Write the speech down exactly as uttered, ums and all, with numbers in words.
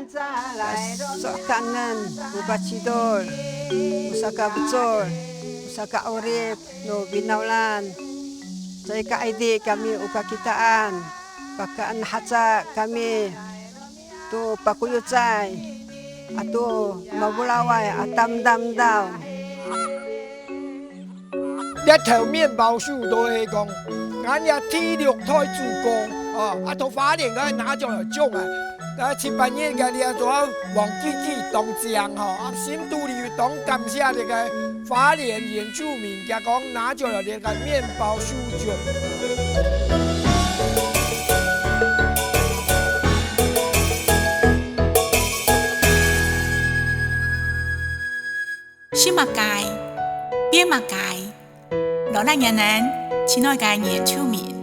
Sa kanan, upah cidol, pusaka becol, pusaka urip, no binaulan. Cai kaidi kami ukakitaan, pakaan haca kami, tu pakuyucay, atu mabulaway atamdamdaw. 這頭麵包樹都係講，𠊎這第六代祖公，哦，啊，從花蓮个拿上來種啊，啊，七八月个這做黃記記當靚吼，啊，心肚裡當感謝這個花蓮原住民，佢講拿上來這個麵包樹種。 食麼个，變麼个，勞力人人，親愛个原住民，